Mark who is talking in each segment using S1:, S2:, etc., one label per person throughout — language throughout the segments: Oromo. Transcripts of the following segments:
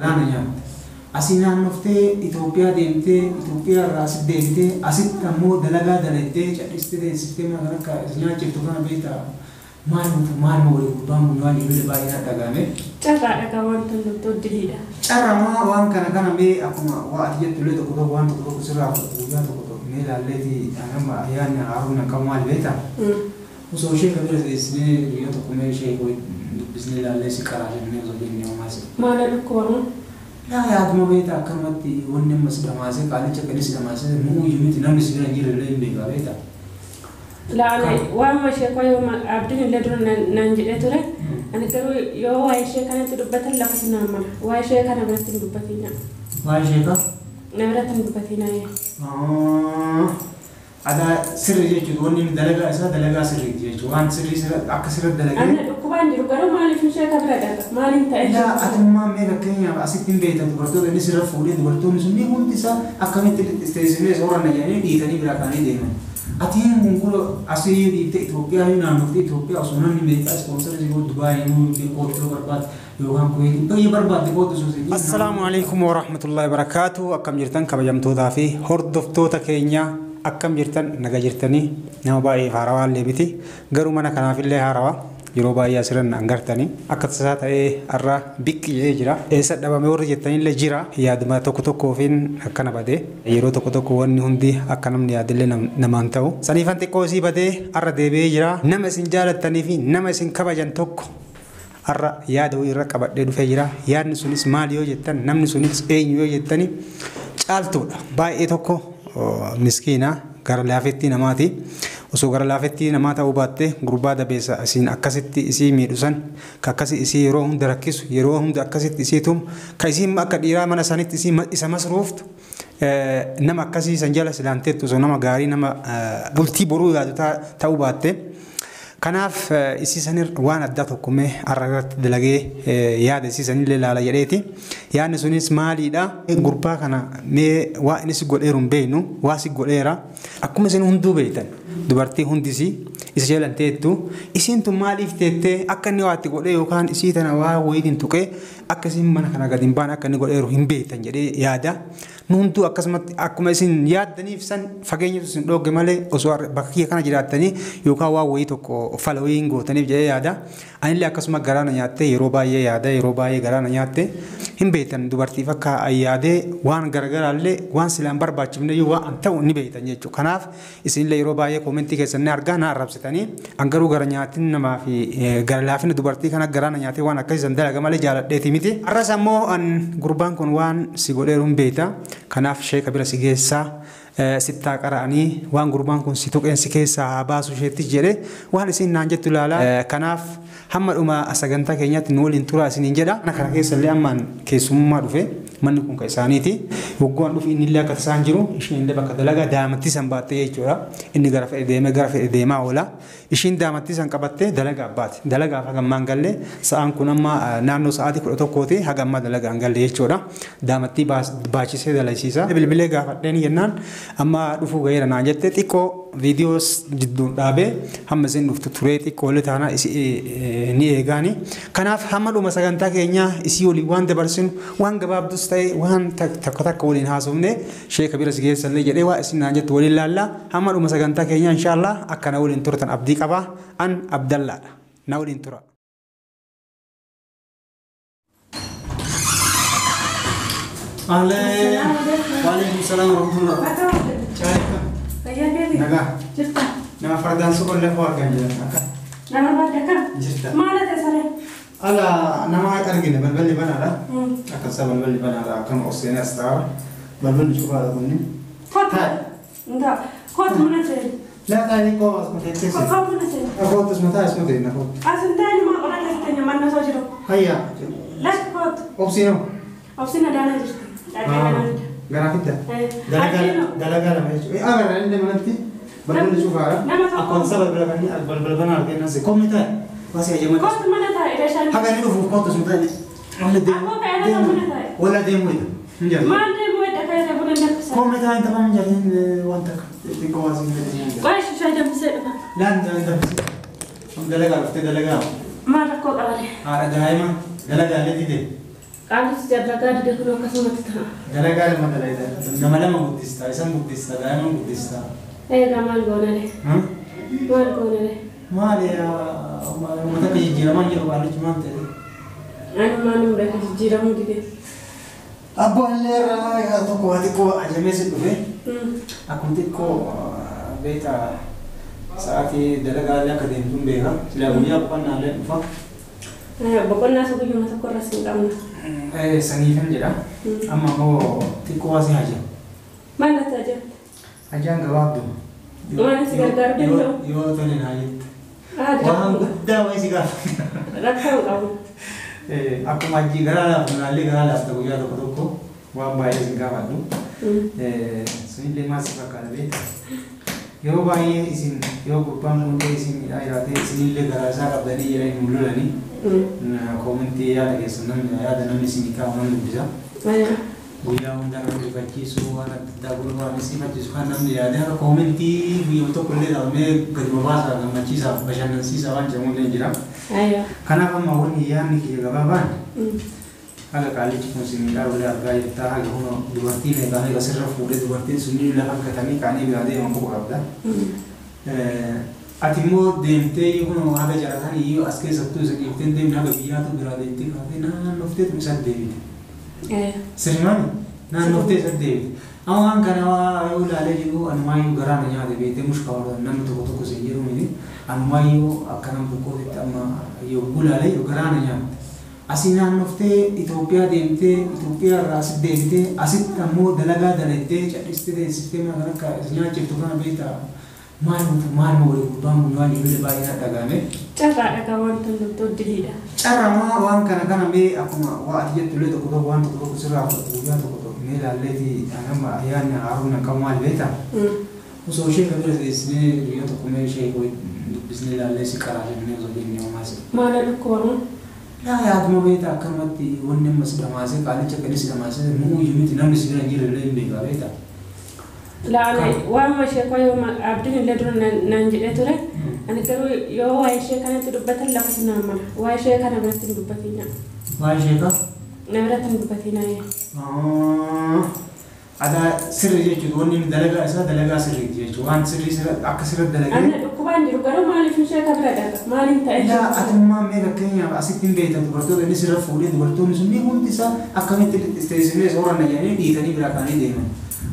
S1: Garaana nyaatte. Asii naannoftee Itoophiyaa deemtee Itoophiyaa irraa asitti deebitee asitti ammoo dalagaa dalattee cadhistee teessiftee mana kan akka nyaachiftu kana beektaa maal walii gurbaan kun waan ijoollee baay'ee na dhagahame.
S2: Carraa dhagaa wanta hundumtuu diliidha.
S1: Carramaa waan kana kana mee akkuma waa ati jettu illee tokko tokko waan tokko tokko sirraa fudhatu guyyaa tokko tokko mee ilaalleeti anama ayyaanni haaruun hin qabu maal beektaa? Osoo ishee kan bira teessinee guyyaa tokko mee ishee dubbisnee ilaallee si qaraa jennee osoo jennee homaas.
S2: Maala dhukkubamu?
S1: Laa yaaduma beektaa akkanumatti wanni amma si dhamaasee qaalicha akka inni si dhamaasee mu'uyyuu miti namni si bira hin jirre illee hin beekaa beektaa?
S2: Laala waanuma ishee koo yoo abdiin illee dura naan jedhee ture. Ani garuu yoo waa'ee ishee kanatti dubbatan lafa sinaan mala. Waa'ee ishee kana biratti hin dubbatina.
S1: Waa'ee ishee ka?
S2: Na biratti hin dubbatina.
S1: Adaa sirrii jechuudha wanni inni dalagaa isaa dalagaa sirriiti jechuudha waan sirrii akka sirrii dalagee.
S2: Ani dhukkubaan jiru garuu maaliif ishee ka bira dhaqa? Maaliin ta'e?
S1: Ilaa atummaa mee fakkeenyaaf asitti hin beektan dubartoota inni sirra fuudhee dubartoonni sun hundi isaa akkamitti teessisnee sooranna jedhanii dhiitanii biraa kaanii deeman. Atiin kun kun asii dhiiftee Itoophiyaa yoo naannoftee Itoophiyaa osoo namni meeqaa ispoonsarii si godhu Dubaayii nuu kootu barbaadde yookaan Kuweetii baay'ee barbaadde kootu osoo si.
S3: Assalaamu alaikum warahmatullahi wabarakaatu. Akkam jirtan kabajamtootaa fi hordoftoota keenya akkam jirtan naga jirtanii nama baay'ee haarawaa illee miti garuu mana kanaafillee haarawaa yeroo baay'ee asirran angartanii akka tasaa ta'ee har'a biqqi jedhee jira. Eessa dhabame warri jettanillee jira yaaduma tokko tokkoofiin akkana badee yeroo tokko tokko wanni hundi akka namni yaadillee namaan ta'u. Saniifan xiqqoo isii badee har'a deebi'ee jira. Nama isin jaalattanii fi nama isin kabajan tokko har'a yaada wayii irra qabadhee dhufee jira. Yaadni sunis maal yoo jettan namni sunis eenyu yoo jettani caaltuudha. Baay'ee tokko miskiina gara laafettii namaati. Osoo gara laafettii namaa ta'uu baatte gurbaa dabeessa isiin akkasitti isii miidhu san ka akkasi isii yeroo hunda rakkisu yeroo hunda akkasitti isii tumu ka isiin akka dhiiraa mana sanitti isii isa masruuftu nama akkasii san jala silaanteettu osoo nama gaarii nama bultii boruu yaadu ta'uu baatte. Kanaaf isii sanir waan addaa tokko mee har'a irratti dalagee yaada isii sanillee ilaala jedheeti. Yaadni sunis maaliidha? Gurbaa kana mee waa inni si godheeru hin beeknu waa si godheera. Akkuma isin hunduu beektan dubartii hundisii isa jalan teettu isiin tun maaliif teettee akka inni waa itti godhee yookaan isii tana waa wayiitiin tuqee akka isiin mana kana gadi hin baane akka inni godheeru hin beektan jedhee yaada. Nu hunduu akkasumatti akkuma isin yaaddaniif san fageenyatu isin dhoogge malee osoo bakka kiyya kana jiraattanii yookaan waa wayii tokko fala wayii hin gootaniif jedhee yaada. Anillee akkasuma garaana nyaattee yeroo baay'ee yaada yeroo baay'ee garaana nyaattee hin beektan dubartiif akka yaadee waan garaagaraallee waan silaan barbaachifne iyyuu waan ta'u ni beektan jechuudha. Kanaaf isinillee yeroo baay'ee koomentii keessan ni argaa na arrabsitanii an garuu gara nyaatiin namaa fi gara laafina dubartii kana garaana nyaatee waan akkasii dalaga malee jaaladheeti miti. Har'as ammoo an gurbaan kun waan si godheeru hin beekta. Kanaaf sheeka bira si geessaa sittaa qara'anii waan gurbaan kun si tuqeen si keessaa haa baasu isheetti jedhe waan isin naan jettu ilaala. Kanaaf hamma dhuma sagantaa keenyaatti nu waliin turaa isiniin jedha. Mana kana keessa illee ammaan keessummaa dhufe manni kun kan isaaniiti. Waggaan dhufi inni illee akka isaan jiru isheen illee bakka dalagaa daamattii san baattee jechuudha. Inni gara fedhe deemee gara fedhe deemaa oola. Ishiin daamattii san qabattee dalagaa baate. Dalagaaf haga ammaan galle sa'aan kun amma naannoo sa'aatii 11ti haga ammaa dalagaa hin galle jechuudha. Daamattii baachisee dalagsiisa. Bilbilee gaafadheen jennaan amma dhufuu gaheera naan jette xiqqoo viidiyoo jidduun dhaabee hamma isin dhuftu turee xiqqoo illee taanaa ni eegaani. Kanaaf hamma dhuma sagantaa keenyaa isii waliin waan dabarsinu waan gabaabdus ta'e waan takka takka waliin haasofne sheeka bira si geessallee jedhee waa isin naan jettu waliin laalla. Hamma dhuma sagantaa keenyaa inshaallah akka na waliin turtan abdii qaba. An Abdallaadha. Na waliin tura.
S1: Ahleen. Waalaikum salaam warahmatullah.
S2: Fayyaa keeti?
S1: Nagaa.
S2: Jirta?
S1: Nama fardaan suqon lafa argaa jiran akka.
S2: Nama barbaadde akkam?
S1: Jirta.
S2: Maal ta'e saree?
S1: Ala nama argine balballi banaadha. Akka isaa balballi banaadha akkama ol seenee as taa'aa. Balballi cufaadha kunni.
S2: Kootu. Ndaa. Kootu mana seeni.
S1: Laa taa'ee koo as matee teesse.
S2: Kootu mana seeni.
S1: Kootu as mataa as matee na kootu.
S2: As hin taa'in maa qola keessa teenya manna osoo jiru.
S1: Hayyaa.
S2: Lakki kootu.
S1: Obsiinoo.
S2: Obsiin adaanaa jirti. Dhaqee ganaa fida.
S1: Ganaa fidda? Dalagaa lama jechuudha. Agarra inni manatti balballi cufaadha.
S2: Nama tokko.
S1: Akkuma isaa balbala kan balbala banaa argina si koomni taa'e. Baasii ajaa'ibaa.
S2: Kootu mana taa'e meeshaan.
S1: Haga inni dhufuuf kootu sun taa'e. Wala deemu.
S2: Akkoo ka'ee nama mana taa'e.
S1: Wala deemu jedha. Hin jedhu.
S2: Maal deemu jedha ka'ee buna danfisa.
S1: Koomni taa'e tapha hin jedhin wanta xiqqoo waasii hin jedhin.
S2: Qola shishaa danfisee dhufa.
S1: Laan danfisee. Dalagaa dhuftee dalagaa.
S2: Maal rakkoo qabale?
S1: Haadha daa'ima dalagaa illee dide.
S2: Qaallichi dalagaa dide kun akkasumatti ta'a.
S1: Dalagaa lama dalagaa. Nama lama guddista, isan guddista, daa'ima guddista.
S2: Egaa maal goonale? Maal goonale?
S1: Maali uummata akka jijjiiramaa jiru qaallichi maal ta'e?
S2: Ani maalum beeka jijjiiramuu dide.
S1: Abbaan illee irraa tokko waa xiqqoo ajamee si dhufe. Akkuma xiqqoo beektaa sa'aatii dalagaa illee akka deemtuun beeka. Silaa guyyaa boqonnaa illee dhufa.
S2: Boqonnaa isa guyyuma tokko irras hin qabnu.
S1: Saniifan jedha. Amma immoo xiqqoo waa si haja.
S2: Maal natti ajabte?
S1: Hajaan gabaabdu.
S2: Waan si gargaaru danda'u?
S1: Yoo tole naa jette. Waan guddaa wayii si gaafata.
S2: Rakkoo hin qabu.
S1: Akkuma hajji garaa laaftu naallee garaa laafta guyyaa tokko tokko waan baay'ee sin gaafadhu. Sunillee maal si fakkaata beektaa? Yeroo baay'ee isin yoo gurbaan hundee isin miidhaa jiraate isinillee garaa isaa qabdanii jedhanii nu lolanii koomentii yaada keessan namni yaada namni isin kaa'u nan dubbisa. Guyyaa hundaa nama rifachiisuu waan adda addaa godhuu waan isin rifachiisu kan namni yaade akka koomentii guyyaa tokko illee dhaabamee gadi babaasaa gammachiisaa bashannansiisaa waan jedhamu illee jira. Kanaaf amma wanni yaadni kiyya gabaabaan haga qaallichi kun si miidhaa olee argaa jirtaa haga kun dubartii meeqaa meeqa sirra fuudhee dubartiin sunniin lafa gatanii kaanii biraa deeman quba qabda. Ati immoo deemtee kun haga jaratan iyyuu as keessattuu isa dhiiftee deemne haga biyyaatu biraa deemtee kaatee naannoftee isa deebite. Sirriimaan naannoftee isa deebite. Amma waan kana yoo ilaalee jiru anumaayyuu garaa na nyaate beektee mushkaa namni tokko tokko siin jedhu miti anumaayyuu akka nama tokkootitti amma yogguu ilaalee jiru garaa na nyaate. Asii naannoftee Itoophiyaa deemtee Itoophiyaa irraa asitti deebitee asitti ammoo dalagaa dalattee cal'istee teessistee mana kan akka nyaachiftu kana beektaa maal maal walii gurbaan kun waan ijoollee baay'ee dhagahame.
S2: Carraa dhagaa wanta hundumtuu diliidha.
S1: Carraa waan kana kana mee akkuma waa ati jettu illee tokko tokko waan tokko tokko sirraa fudhatu guyyaa tokko tokko mee ilaalleeti nama ayyaanni haaruun akka maal beektaa? Osoo ishee kan bira teessinee guyyaa tokko mee ishee dubbisnee ilaallee si qaraa jennee osoo jennee homaas.
S2: Maala dhukkubamu?
S1: Laa yaaduma beektaa akkanumatti wanni amma si dhamaasee qaalicha akka inni si dhamaasee mu'uyyuu miti namni si bira hin jirre illee hin beekaa beektaa?
S2: Laala waanuma ishee koo yoo abdiin illee dura naan jedhee ture. Ani garuu yoo waa'ee ishee kanatti dubbatan lafa naan mala. Waa'ee ishee kana biratti hin dubbatinaa.
S1: Waa'ee ishee ka?
S2: Na biratti hin dubbatinaa.
S1: Adaa sirrii jechuudha wanni inni dalagaa isaa dalagaa sirriiti jechuudha waan sirrii akka sirrii dalagee.
S2: Ani dhukkubaan jiru garuu maaliif ishee ka bira dhaqa maaliin ta'e?
S1: Ilaa atummaa mee fakkeenyaaf asitti hin beektan dubartoota inni sirra fuudhee dubartoonni sun hundi isaa akkamitti teessisnee sooranna jedhanii dhiitanii biraa kaanii deeman.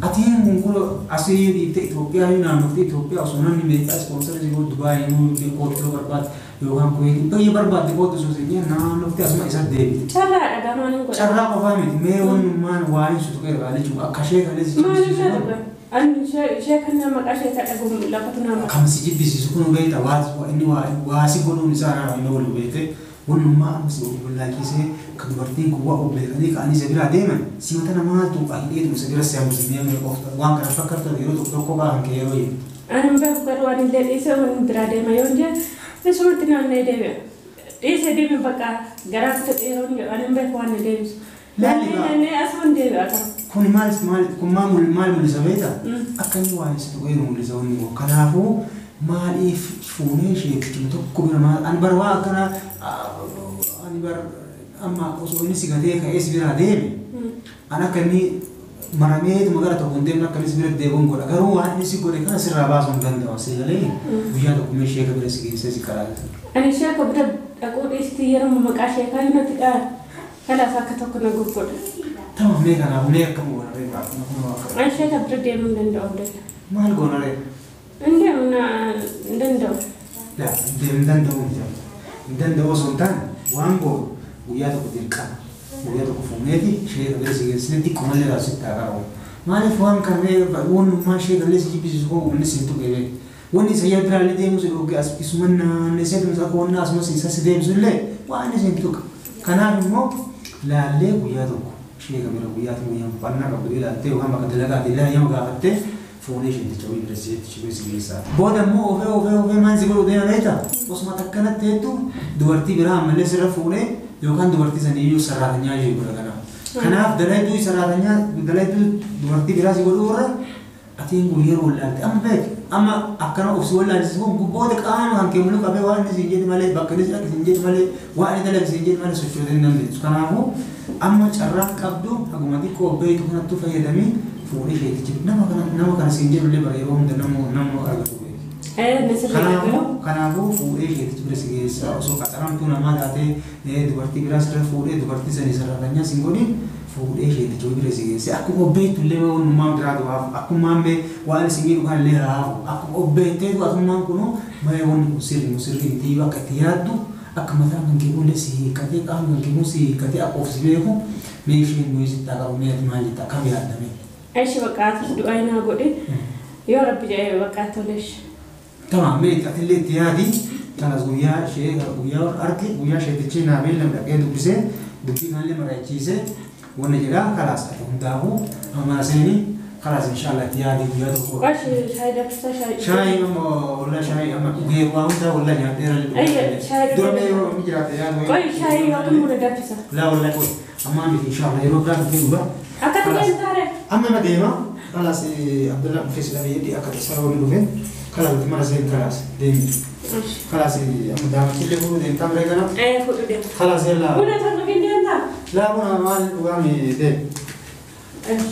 S1: Atiin kun kun asii dhiiftee Itoophiyaa naannoftee Itoophiyaa osoo namni meeqaa ispoonsarii si godhu Dubaayii nuu kootu barbaadde yookaan Kuweetii baay'ee barbaadde kootu sun siin naannoftee asuma isa deebite.
S2: Carraa dhagaa maaliin godha?
S1: Carraa qofaa miti mee wannummaan waa'ee su tuqee irraa akka ishee kalee si
S2: jibbisiisu. Maaliin Ani ishee kan maqaa ishee kan dhaguun lafatu nama.
S1: Kan si jibbisiisu kun beekta inni waa si godhuun isaa irraa hin oolu beekte wannummaa amma si wallaalchisee kan dubartiin kun waa beekanii ka'anii isa biraa deeman simata namaatu hidheetu isa bira si hambisnee waan kana fakkaatu yeroo tokko tokko ba'an kee yeroo jettu.
S2: Ani hin beeku garuu ani illee dhiisee waan biraa deema yoo jedhe isumatti naanna'ee deebi'a. Dhiisee deeme bakka garaa kutatee yeroo hin jedhu ani hin beeku waan na deebisu. Naanna'ee asuma deebi'a qaba.
S1: Kun maal maal kun maal mul'isa beektaa? Akka inni waan isa tuqee mul'isa wanni kun. Kanaafuu maaliif fuunee isheetti tokko bira maal ani bar waa akkana ani bar amma osoo inni si gatee ka'ee si biraa deeme ani akka inni marameetuma gara tokko hin deemne akka inni si bira deebi'uun godha garuu waan inni si godhe kana sirraa baasuu hin danda'u asii galee guyyaa tokko mee sheeka bira si geessee si karaa.
S2: Ani sheeka bira dhaquu dhiistii yeroo maqaa sheekaa natti dha'a. Kalaaf akka tokko na gurgudha.
S1: Tamam mee kanaaf mee akkam goona ree akkuma kun akka.
S2: Ani sheeka bira deemuu hin danda'u Abdalla.
S1: Maal goona ree?
S2: Hin danda'u.
S1: Laa deemuu danda'u miti. Hin danda'u osoo hin taane waan goonu guyyaa tokko dirqama. Guyyaa tokko fuuneeti sheeka bira si geessine xiqqoomallee raabsitti haa qabu. Maaliif waan kana wannummaa sheeka illee si jibbisiisu koo wanni si hin tuqe beeku. Wanni isa biraallee deemuu si dhooge as isuma naannesee tumsa akka wanni asumas isa si deemsu illee waan isa hin tuqa. Kanaaf immoo laallee guyyaa tokko sheeka bira guyyaa tokko guyyaa boqonnaa qabdu ilaaltee yookaan bakka dalagaatti illee hayyama gaafattee fuunee isheeticha wayii bira si geessaa. Booda immoo ofee ofee ofee maal si godhu deema beektaa? Osuma takkanatti hedduu dubartii biraa ammallee sirra fuunee yookaan dubartii saniyyuu sarraatanyaa ishee godha kanaaf. Kanaaf dalayduu sarraatanyaa dalayduu dubartii biraa si godhuu irra atiin kun yeroo ilaalte amma beek Amma akkana of si wallaalchisu kun gubboota qaama kan kee mul'u qabee waan inni siin jedhu malee bakka inni si siin jedhu malee waan inni dalagu siin jedhu malee sochootee hin dandeessu. Kanaafuu amma carraan qabdu haguma xiqqoo beektu kanattu fayyadamee fuudhee isheetichi nama kana siin jedhu illee bara yeroo hunda nama argatu beeku. Kanaafuu fuudhee isheetichi bira si geessa osoo qaxaramtuu namaa taatee dubartii biraa sirra fuudhee dubartii sanii sararatanyaa siin godhin fuudhee isheetichi bira si geesse akkuma obbeettu illee wannumaan biraatu haafu akkuma ammee waan isin miidhu kan illee haafu akkuma obbeetteetu atummaan kunuu mee wanni kun sirri mu sirri miti akka itti yaaddu akka mataan kan kee illee si hiikkatee qaamni kan kee si hiikkatee akka of si beeku mee isheen nuyi sitti qabu mee ati maal jetta akkam yaaddame?
S2: Eshi bakka atis du'aa naa godhe yoo rabbi jedhee bakka tolesh.
S1: Tamam, mee atillee itti yaadi kanas guyyaa ishee guyyaa arge guyyaa isheetichi naa beellam dhaqee dubbisee dubbii kanallee mari'achiisee wanna jedhaa kalaas ati hundaafuu amma seeni kalaas inshallah itti yaadi guyyaa tokko.
S2: Qoshi shaayii danfisaa shaayii.
S1: Shaayii amma wallah shaayii amma dhugee waa hundaa wallah nyaadheera.
S2: Ayya, shaayii
S1: Dura mee yeroo inni jiraate yaadu.
S2: Qoshi shaayii yookiin buna danfisa.
S1: Laa wallah qoy amma miti inshallah yeroo biraa dhufee dhugaa.
S2: Akka ta'e taare.
S1: Amma ma deema kalaas Abdullah dhufee sila fayyadii akka tasaa waliin dhufee kalaas mana seen kalaas deemi. Kalaas amma daamachillee fuudhuu deemtaa miree kana.
S2: Ee fuudhu deema.
S1: Kalaas yallaa.
S2: Buna tokko kenneenta.
S1: Laa buna maal dhugaami deemi.
S2: Eshi.